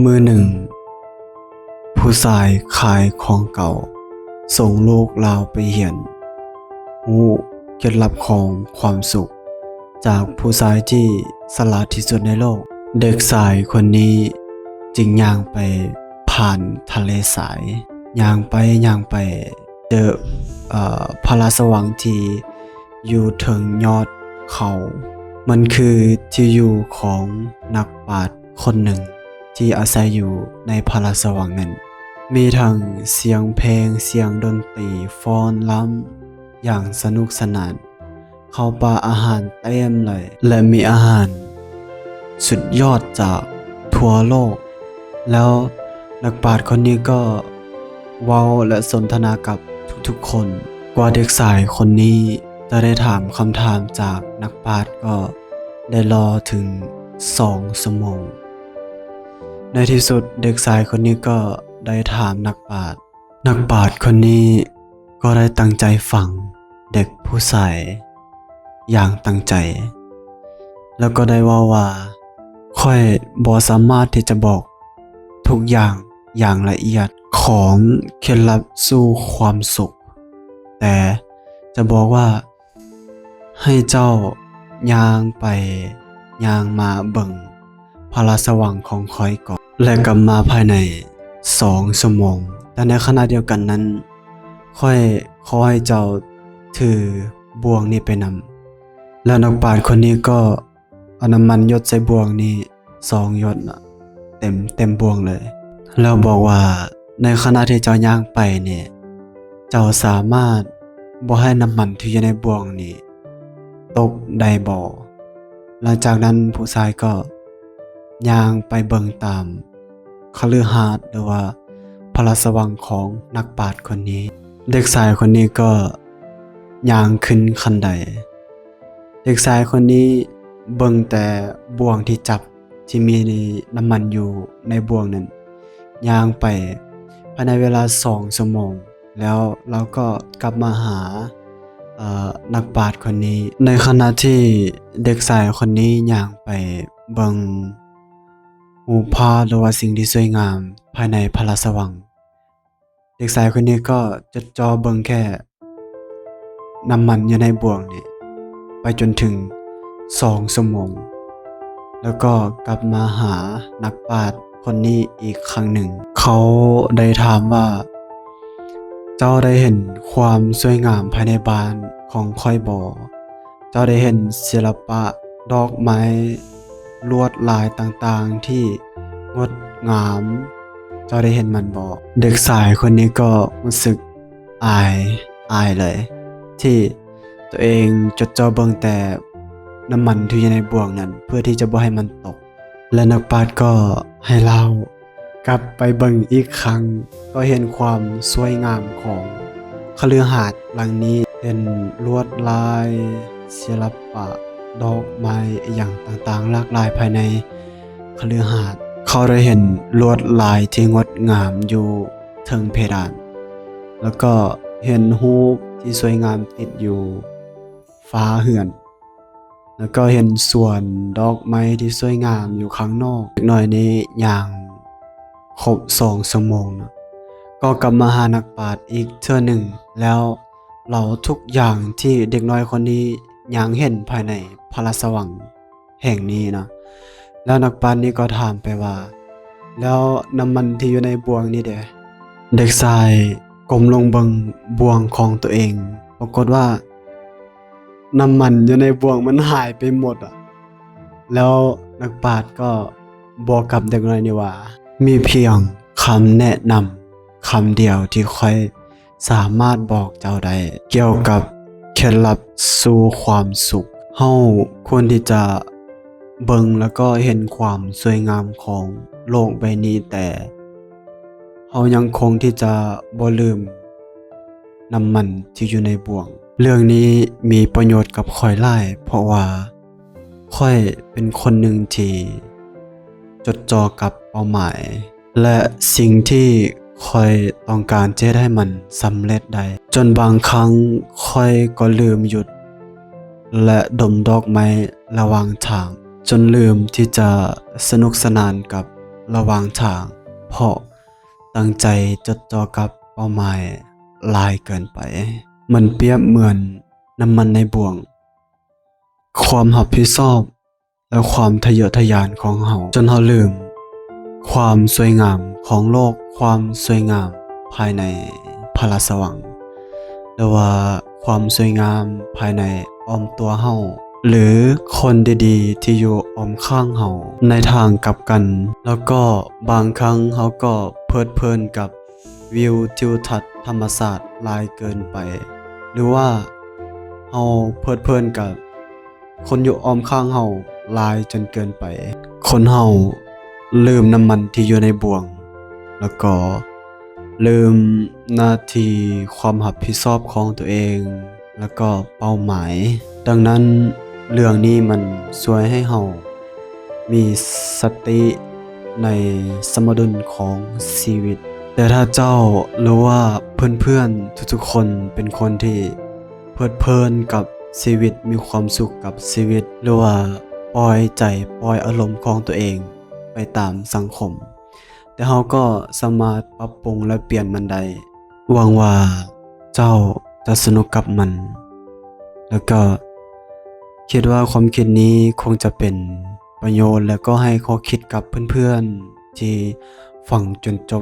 ມື້ໜຶ່ງ, ຜູ້ຊາຍຂາຍຂອງເກົ່າສົ່ງລູກລາວໄປຮຽນ, ຮູ້ເຄັດລັບຂອງຄວາມສຸກຈາກຜູ້ຊາຍທີ່ສະຫຼາດທີ່ສຸດໃນໂລກ. ເດັກຊາຍຄົນນີ້ຈຶ່ງຍ່າງໄປຜ່ານທະເລຊາຍ, ຍ່າງໄປ, ຍ່າງໄປ, ເຈີ ເອີ ພະລາຊະວັງທີ່ຢູ່ເທິງຍອດເຂົາ. ມັນຄືທີ່ຢູ່ຂອງນັກປາດຄົນໜຶ່ງທີ່ອາໄສຢູ່ໃນພະລາຊະວັງນັ້ນ. ມີທັງສຽງເພງ, ສຽງດົນຕີ, ຟ້ອນລຳຢ່າງສະໜຸກສະໜານ, ເຂົ້າປາອາຫານເຕັມເລີຍ ແລະ ມີອາຫານສຸດຍອດຈາກທົ່ວໂລກ. ແລ້ວນັກປາດຄົນນີ້ກໍເວົ້າ ແລະ ສົນທະນາກັບທຸກໆຄົນ. ກວ່າເດັກຊາຍຄົນນີ້ຈະໄດ້ຖາມຄຳຖາມຈາກນັກປາດ ກໍໄດ້ລໍເຖິງສອງຊົ່ວໂມງ. ໃນທີ່ສຸດເດັກຊາຍຄົນນີ້ກໍໄດ້ຖາມນັກປາດ. ນັກປາດຄົນນີ້ກໍໄດ້ຕັ້ງໃຈຟັງເດັກຜູ້ຊາຍຢ່າງຕັ້ງໃຈ ແລ້ວກໍໄດ້ເວົ້າວ່າ, ຂ້ອຍບໍ່ສາມາດທີ່ຈະບອກທຸກຢ່າງຢ່າງລະອຽດຂອງເຄັດລັບສູ່ຄວາມສຸກ, ແຕ່ຈະບອກວ່າ ໃຫ້ເຈົ້າຍ່າງໄປຍ່າງມາເບິ່ງພະລາຊະວັງຂອງຂ້ອຍກ່ອນ ແລະ ກັບມາພາຍໃນສອງຊົ່ວໂມງ. ແຕ່ໃນຂະນະດຽວກັນນັ້ນ, ຂ້ອຍຂໍໃຫ້ເຈົ້າຖືບ່ວງນີ້ໄປນຳ. ແລ້ວນັກປາດຄົນນີ້ກໍ ເອົານ້ຳມັນຢົດໃສ່ບ່ວງນີ້ສອງຢົດນະ ເຕັມ, ເຕັມບ່ວງເລີຍ ແລ້ວບອກວ່າ ໃນຂະນະທີ່ເຈົ້າຍ່າງໄປນີ້ ເຈົ້າສາມາດບໍ່ໃຫ້ນ້ຳມັນທີ່ຢູ່ໃນບ່ວງນີ້ຕົກໄດ້ບໍ່? ຫຼັງຈາກນັ້ນຜູ້ຊາຍກໍຍ່າງໄປເບິ່ງຕາມຄະລືຫາດ ຫຼືວ່າພະລາຊະວັງຂອງນັກປາດຄົນນີ້. ເດັກຊາຍຄົນນີ້ກໍຍ່າງຂຶ້ນຂັ້ນໄດ. ເດັກຊາຍຄົນນີ້ເບິ່ງແຕ່ບ່ວງທີ່ຈັບທີ່ມີນ້ຳມັນຢູ່ໃນບ່ວງນັ້ນ ຍ່າງໄປພາຍໃນເວລາສອງຊົ່ວໂມງ ແລ້ວລາວກໍກັບມາຫາ ເອີ ນັກປາດຄົນນີ້. ໃນຂະນະທີ່ເດັກຊາຍຄົນນີ້ຍ່າງໄປເບິ່ງຮູບພາບ ຫຼືວ່າສິ່ງທີ່ສວຍງາມພາຍໃນພະລາຊະວັງ, ເດັກຊາຍຄົນນີ້ກໍຈົດຈ່ອເບິ່ງແຄ່ນ້ຳມັນຢູ່ໃນບ່ວງນີ້ໄປຈົນເຖິງສອງຊົ່ວໂມງ ແລ້ວກໍກັບມາຫານັກປາດຄົນນີ້ອີກຄັ້ງໜຶ່ງ. ເຂົາໄດ້ຖາມວ່າ, ເຈົ້າໄດ້ເຫັນຄວາມສວຍງາມພາຍໃນບ້ານຂອງຂ້ອຍບໍ່? ເຈົ້າໄດ້ເຫັນສິລະປະ ດອກໄມ້ ລວດລາຍຕ່າງໆທີ່ງົດງາມ, ເຈົ້າໄດ້ເຫັນມັນບໍ່? ເດັກຊາຍຄົນນີ້ກໍຮູ້ສຶກອາຍ, ອາຍເລີຍ ທີ່ຕົວເອງຈົດຈໍ່ເບິ່ງແຕ່ນ້ຳມັນທີ່ຢູ່ໃນບ່ວງນັ້ນ ເພື່ອທີ່ຈະບໍ່ໃຫ້ມັນຕົກ. ແລະ ນັກປາດກໍໃຫ້ລາວກັບໄປເບິ່ງອີກຄັ້ງ, ກໍເຫັນຄວາມສວຍງາມຂອງຄະລືຫາດຫຼັງນີ້, ເຫັນລວດລາຍ ສິລະປະ ດອກໄມ້ ອີ່ຫຍັງຕ່າງໆ ຫຼາກຫຼາຍພາຍໃນຄະລືຫາດ. ເຂົາໄດ້ເຫັນລວດລາຍທີ່ງົດງາມຢູ່ເທິງເພດານ, ແລ້ວກໍເຫັນຮູບທີ່ສວຍງາມຕິດຢູ່ ຝາເຮືອນ, ແລ້ວກໍເຫັນສວນດອກໄມ້ທີ່ສວຍງາມຢູ່ຂ້າງນອກ. ເດັກນ້ອຍນີ້ຍ່າງຄົບສອງຊົ່ວໂມງນະ, ກໍກັບມາຫານັກປາດອີກເທື່ອໜຶ່ງ ແລ້ວເລົ່າທຸກຢ່າງທີ່ເດັກນ້ອຍຄົນນີ້ຍ່າງເຫັນພາຍໃນພະລາຊະວັງແຫ່ງນີ້ນະ. ແລ້ວນັກປາດນີ້ກໍຖາມໄປວ່າ, ແລ້ວນ້ຳມັນທີ່ຢູ່ໃນບ່ວງນີ້ເດ? ເດັກຊາຍກົ້ມລົງເບິ່ງບ່ວງຂອງຕົວເອງ, ປາກົດວ່າ ນ້ຳມັນຢູ່ໃນບ່ວງມັນຫາຍໄປໝົດອະ. ແລ້ວນັກປາດກໍບອກກັບເດັກນ້ອຍນີ້ວ່າ, ມີພຽງຄຳແນະນຳຄຳດຽວທີ່ຂ້ອຍສາມາດບອກເຈົ້າໄດ້ ກ່ຽວກັບເຄັດລັບສູ່ຄວາມສຸກ. ເຮົາຄວນທີ່ຈະເບິ່ງ ແລ້ວກໍເຫັນຄວາມສວຍງາມຂອງໂລກໃບນີ້, ແຕ່ເຮົາຍັງຄົງທີ່ຈະບໍ່ລືມ ນ້ຳມັນທີ່ຢູ່ໃນບ່ວງ. ເລື່ອງນີ້ມີປະໂຫຍດກັບຂ້ອຍຫຼາຍ, ເພາະວ່າຂ້ອຍເປັນຄົນໜຶ່ງທີ່ຈົດຈ່ອກັບເປົ້າໝາຍ ແລະ ສິ່ງທີ່ຂ້ອຍຕ້ອງການຈະເຮັດໃຫ້ມັນສຳເລັດໄດ້, ຈົນບາງຄັ້ງຂ້ອຍກໍລືມຢຸດ ແລະ ດົມດອກໄມ້ລະຫວ່າງທາງ, ຈົນລືມທີ່ຈະສະໜຸກສະໜານກັບ ລະຫວ່າງທາງ ເພາະຕັ້ງໃຈຈົດຈ່ອກັບເປົ້າໝາຍຫຼາຍເກີນໄປ. ມັນປຽບເໝືອນນ້ຳມັນໃນບ່ວງ. ຄວາມຮັບຜິດຊອບ ແລະ ຄວາມທະເຍີະທະຍານຂອງເຮົາ ຈົນເຮົາລືມຄວາມສວຍງາມຂອງໂລກ, ຄວາມສວຍງາມພາຍໃນພະລາຊະວັງ ຫຼືວ່າຄວາມສວຍງາມພາຍໃນອ້ອມຕົວເຮົາ ຫຼື ຄົນດີໆທີ່ຢູ່ອ້ອມຂ້າງເຮົາ. ໃນທາງກັບກັນ, ແລ້ວກໍບາງຄັ້ງເຮົາກໍເພີດເພີນກັບວິວທິວທັດທຳມະຊາດຫຼາຍເກີນໄປ ຫຼືວ່າເຮົາເພີດເພີນກັບ ຄົນຢູ່ອ້ອມຂ້າງເຮົາຫຼາຍຈົນເກີນໄປ. ຄົນເຮົາລືມນ້ຳມັນທີ່ຢູ່ໃນບ່ວງ ແລ້ວກໍລືມໜ້າທີ່ຄວາມຮັບຜິດຊອບຂອງຕົວເອງ ແລ້ວກໍເປົ້າໝາຍ. ດັ່ງນັ້ນ, ເລື່ອງນີ້ມັນຊ່ວຍໃຫ້ເຮົາມີສະຕິໃນສະໝະດຸນຂອງຊີວິດ. ແຕ່ຖ້າເຈົ້າ ຫຼືວ່າເພື່ອນໆທຸກໆຄົນເປັນຄົນທີ່ ເພີດເພີນກັບຊີວິດ, ມີຄວາມສຸກກັບຊີວິດ ຫຼືວ່າປ່ອຍໃຈ, ປ່ອຍອາລົມຂອງຕົວເອງໄປຕາມສັງຄົມ, ແຕ່ເຮົາກໍສາມາດປັບປຸງ ແລະ ປ່ຽນມັນໄດ້. ຫວັງວ່າເຈົ້າຈະສະໜຸກກັບມັນ, ແລ້ວກໍຄິດວ່າຄວາມຄິດນີ້ຄົງຈະເປັນປະໂຫຍດ ແລະ ກໍໃຫ້ຂໍ້ຄິດກັບເພື່ອນໆທີ່ຟັງຈົນຈົບ